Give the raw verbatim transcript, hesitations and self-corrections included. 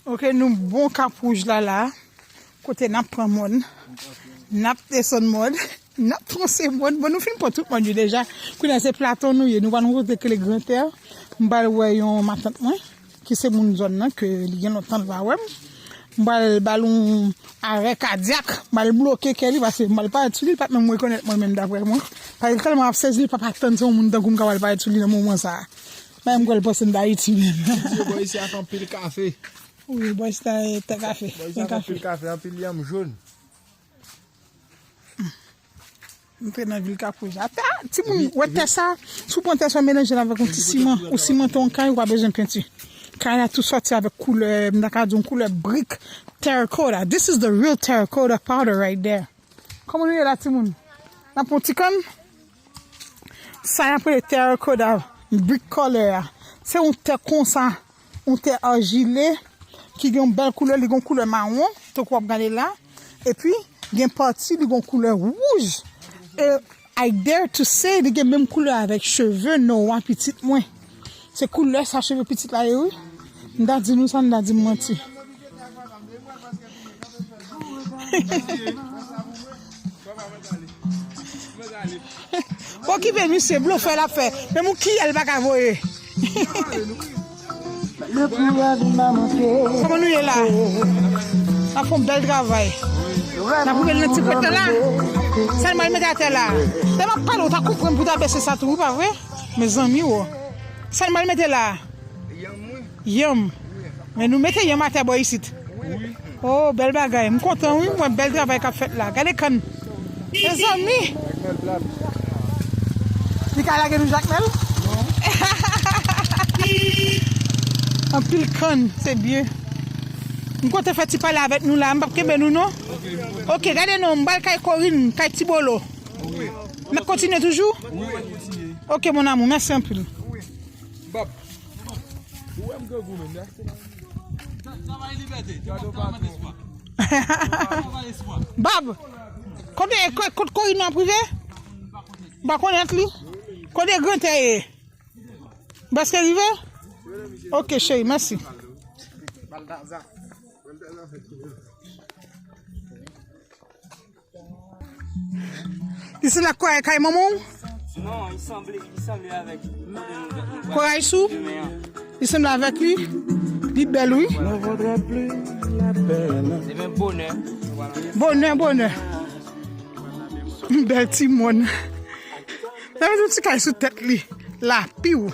Ok, nou bon Kap Wouj la la. Kote n ap pran mòn, n ap desann mòn, n ap tronse mòn. Bon, nou fin pran tout mòn yo deja. Kounye a se plato nou ye. Nou pral yon kote ki rele Gran Tè. M pral wè yon matant mwen, ki se moun zòn nan, ke li gen lontan l pa wè m. M pral ba l yon arè kadyak. M pral bloke kè li, paske m pral parèt sou li, li p ap menm rekonèt mwen menm, daprè mwen. Paske tèlman ap sezi, li p ap atann se yon moun tankou m k ap pral parèt sou li nan moman sa a. Men m kwè l panse m t Ayiti menm. Yo, bò isi a fè anpil kafe. Wi, bò isi a, e, tè kafe. Bò isi a fè anpil kafe, anpil yanm jòn. M te nan vil Kap Wouj la. Tè, timoun, wè tè sa, si w pran tè sa w melanje l avèk yon ti siman, ou simante yon kay, ou pa bezwen penti. Kay la tou sòti avèk koulè, m ta ka di yon koulè brik, terracotta. This is the real terracotta powder right there. Kòman nou ye la, timoun? N ap pran ti kann? Sa y ap rele terracotta brick color a. Se yon tè konsa, yon tè ajile, ki gen yon bèl koulè, li gen yon koulè mawon, tankou w ap gade la. Epi, gen pati, li gen yon koulè wouj. E, I dare to say, li gen menm koulè avèk cheve Noah pitit mwen. Se koulè sa cheve pitit la ye, wi. M ta di nou sa, m ta di m manti. Okipe misye, blofè l ap fè. Menm yon kiyè l pa ka voye. Kòman nou ye la? N ap fè yon bèl travay. N ap rive nan ti pwent lan la. Sa l mal mete atè la. Lè m ap pale, ou ta konprann pou w ta bese sa tou, wi, pa vre? Mezanmi, wo. Sa l mal mete la? Yanm. Men nou mete yanm atè bò isit. Oh, bèl bagay. M kontan, wi, m wè bèl travay k ap fèt la. Gade kann. Mezanmi. Li ka lage nou jakmèl? Anpil kann, se byen. M kontan fè ti pale avèk nou la, m p ap kenbe nou non. Ok, gade non, m pral kay Corinne, kay Ti Bolo. M ap kontinye toujou? Ok, mon amour, mèsi anpil. Bab, ou wè m grangou menm, ya? Travay libète, travay espwa. Travay espwa. Bab, kote, ko-, kot Corinne ap rive? M pa konèt li. Kote Gran Tè ye? Prèske rive? Ok, cheri, mèsi. Isi la kwè kay manman w? Non, li sanble, li sanble avèk. Kwè Ayisou? Li sanble avèk li? Li bèl, wi. Demen bonè. Bonè, bonè. Bèl timoun. Lè yon ti kay sou tèt li. Lapiw.